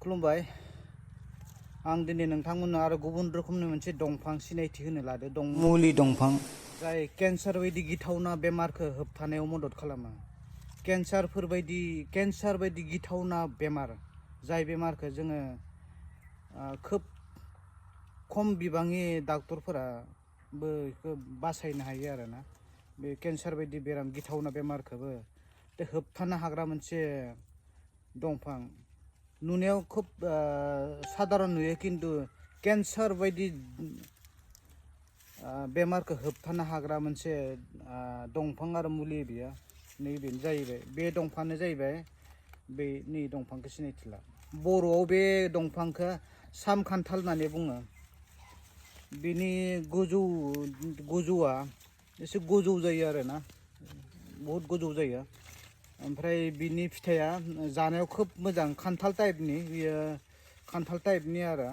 खुलुमबाय आं दिनै नोंथांमोननो आरो गुबुन रोखोमनि मोनसे दंफां सिनायथि होनो लादों मुलि दंफां जाय केन्सार बायदि गिथावना बेमारखौ होबथानायाव मदद खालामो केन्सार बायदि गिथावना बेमार जाय बेमारखौ जोङो खोब खम बिबांनि डाक्टरफोराबो बेखौ बासायनो हायो आरोना बे केन्सार बायदि बेराम गिथावना बेमारखौबो होबथानो हाग्रा मोनसे दंफां नुनायाव खूब साधारन नुयो किन्तु केन्सार बायदि बेमारखौ होबथानो हाग्रा मोनसे दंफां आरो मुलि बियो नैबेनो जाहैबाय बे दंफाङानो जाहैबाय बे नै दंफांखौ सिनायथिला बर'आव बे दंफांखौ साम खान्थाल होननानै बुङो बिनि गोजौआ एसे गोजौ जायो आरोना बहुद गोजौ जायो ओमफ्राय बिनि फिथाइया जानायाव खोब मोजां खान्थाल टाइपनि बियो खान्थाल टाइपनि आरो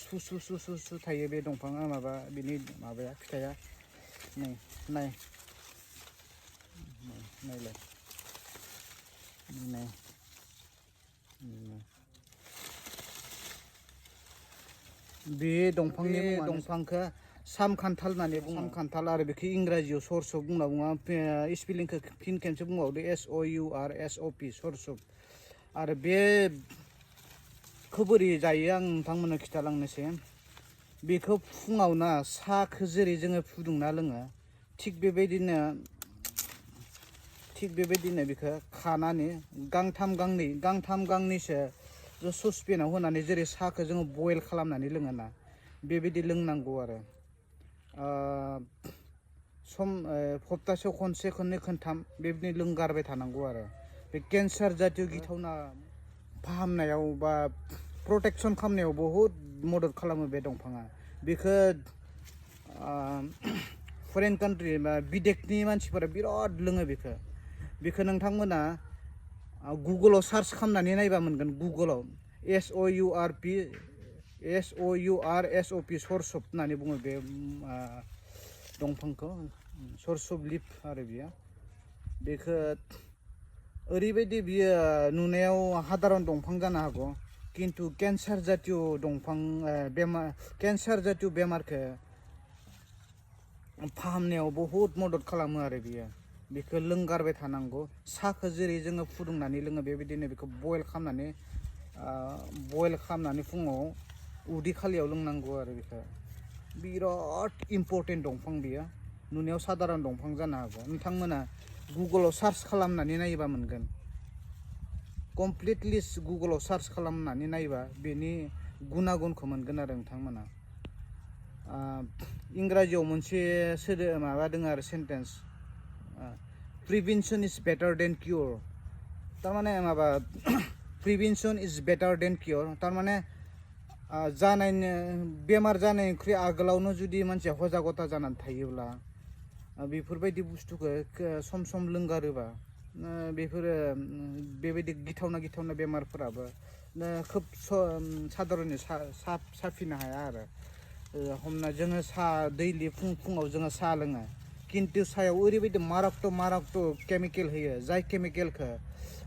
सु सु सु सु सु थायो बे दंफाङा माबा बिनि माबाया फिथाइया नायलाय बे दंफांनि दंफांखौ साम खान्थाल होननानै बुङो साम खान्थाल आरो बेखौ इंराजियाव सरसब बुंना बुङो स्पेलिंखौ फिन खेबसे बुंबावदो SOURSOP सरसब आरो बेखौ बोरै जायो आं नोंथांमोननो खिथालांनोसै बेखौ फुङावना साहाखौ जेरै जोङो फुदुंना लोङो थिग बेबायदिनो बेखौ खानानै गांथाम गांनैसो ससपेनाव होनानै जेरै साहाखौ जोङो बयल खालामनानै लोङोना बेबायदि लोंनांगौ आरो सप्तासेयाव खनसे खननै खनथाम बेबायदिनो लोंगारबाय थानांगौ आरो बे केन्सार जातीय गिथावना फाहामनायाव बा प्रटेक्सन खालामनायाव बहुद मदद खालामो बे दंफाङा बेखौ फरेन कान्ट्रि बा बिदेशनि मानसिफोरा बिराद लोङो बेखौ नोंथांमोना गुगोलाव सार्च खालामनानै नायबा मोनगोन गुगोलाव SOURSOP सरसब होननानै बुङो बे दंफांखौ सरसब लिफ आरो बेखौ ओरैबायदि बियो नुनायाव साधारन दंफां जानो हागौ किन्तु केन्सार जातीय बेमारखौ फाहामनायाव बहुद मदद खालामो आरो बेखौ लोंगारबाय थानांगौ साहाखौ जेरै जोङो फुदुंनानै लोङो बेबायदिनो बेखौ बयल खालामनानै फुङाव उदै खालियाव लोंनांगौ आरो बेखौ बिराद इम्परटेन्ट दंफां बेयो नुनायाव साधारन दंफां जानो हागौ नोंथांमोना गुगोलाव सार्च खालामनानै नायोबा मोनगोन कमप्लिटलि गुगोलाव सार्च खालामनानै नायोबा बेनि गुनागुनखौ मोनगोन आरो नोंथांमोना इंराजियाव मोनसे माबा दङ आरो सेन्टेन्स प्रिभेन्सन इज बेटार देन कियर थारमाने माबा प्रिभेन्सन इज बेटार देन कियर थारमाने बेमार जानायनिख्रुइ आगोलावनो जुदि मानसिया सजागता जानानै थायोब्ला बेफोरबायदि बुस्थुखौ सम सम लोंगारोबा बेफोरो बेबायदि गिथावना बेमारफोराबो खोब साधारनै साफिनो हाया आरो हमना जोङो साहा दैलि फुङाव जोङो साहा लोङो किन्तु साहायाव ओरैबायदि माराक्ट' केमिकेल होयो जाय केमिकेलखौ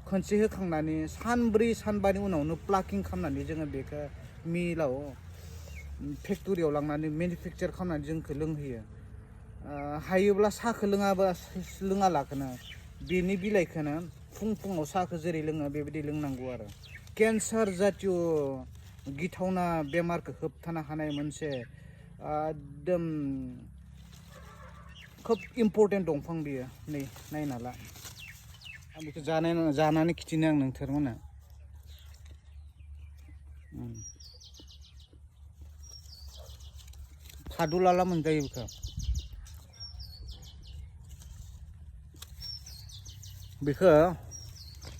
खनसे होखांनानै सानबानि उनावनो प्लाकिं खालामनानै जोङो बेखौ मिलाव फेक्टरियाव लांनानै मेनुफेक्सार खालामनानै जोंखौ लोंहोयो हायोब्ला साहाखौ लोङालाखौनो बेनि बिलाइखौनो फुङाव साहाखौ जेरै लोङो बेबायदि लोंनांगौ आरो केन्सार जातीय गिथावना बेमारखौ होबथानो हानाय मोनसे एकदम खोब इम्परटेन्ट दंफां बियो नै नायना ला बेखौ जानानै खिथिनो आं नोंथांमोननो थादुलाला मोनजायो बेखौ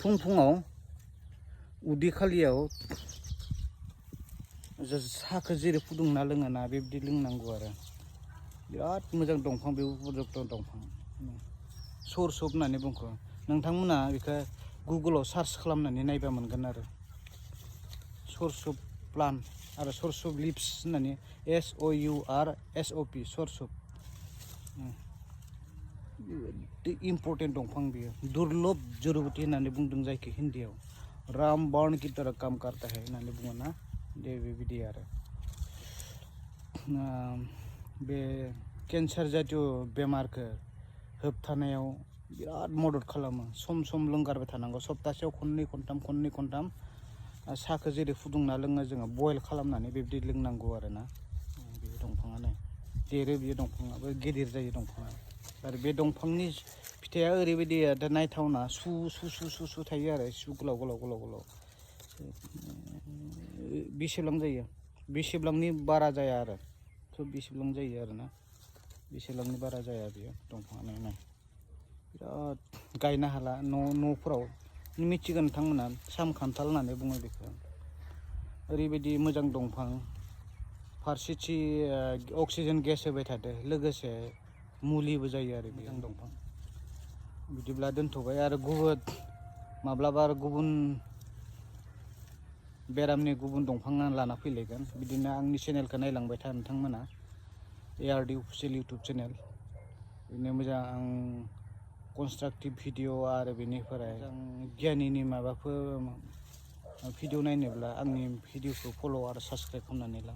फुङाव उदै खालियाव साहाखौ जेरै फुदुंना लोङोना बेबायदि लोंनांगौ आरो बिराद मोजां दंफां बे उपयुक्त दंफां सरसब होननानै बुङो नोंथांमोना बेखौ गुगोलाव सार्च खालामनानै नायबा मोनगोन आरो सरसब प्लान्ट आरो सरसब लिभ्स होननानै SOURSOP सरसब इम्परटेन्ट दंफां बियो दुर्लभ जड़ीबुटि होननानै बुंदों जायखौ हिन्दीयाव रामबाण की तरह काम करता है होननानै बुङो ना दे बेबायदि आरो बे केन्सार जातीय बेमारखौ होबथानायाव बिराद मदद खालामो सम सम लोंगारबाय थानांगौ सप्तासेयाव खननै खनथाम साहाखौ जेरै फुदुंना लोङो जोङो बयल खालामनानै बेबायदि लोंनांगौ आरो ना बे दंफाङानो देरो बे दंफाङाबो गिदिर जायो दंफाङा आरो बे दंफांनि फिथाइया ओरैबायदि दा नायथावना सु सु सु सु सु थायो आरो सु गोलाव गोलाव गोलाव गोलाव बेसेबां जायो बेसेबांनि बारा जाया आरो सब बेसेबां जायो आरो ना बेसेबांनि बारा जाया बेयो दंफाङानो नाय बिराद गायनो हाला न'फोराव मिथिगोन नोंथांमोना साम खान्थाल होननानै बुङो बेखौ ओरैबायदि मोजां दंफां फारसेथि अक्सिजेन गेस होबाय थादो लोगोसे मुलिबो जायो आरो मोजां दंफां बिदिब्ला दोनथ'बाय आरो माब्लाबा आरो गुबुन बेरामनि गुबुन दंफां लाना फैलायगोन बिदिनो आंनि चेनेलखौ नायलांबाय था नोंथांमोना ARD अफिसियेल इउटुब चेनेल बिदिनो मोजां आं कनस्ट्राक्टिभ भिडिअ आरो बेनिफ्राय गियानिनि माबाफोर भिडिअ नायनोब्ला आंनि भिडिअखौ फल' आरो साबस्क्राइब खालामनानै ला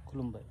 खुलुमबाय।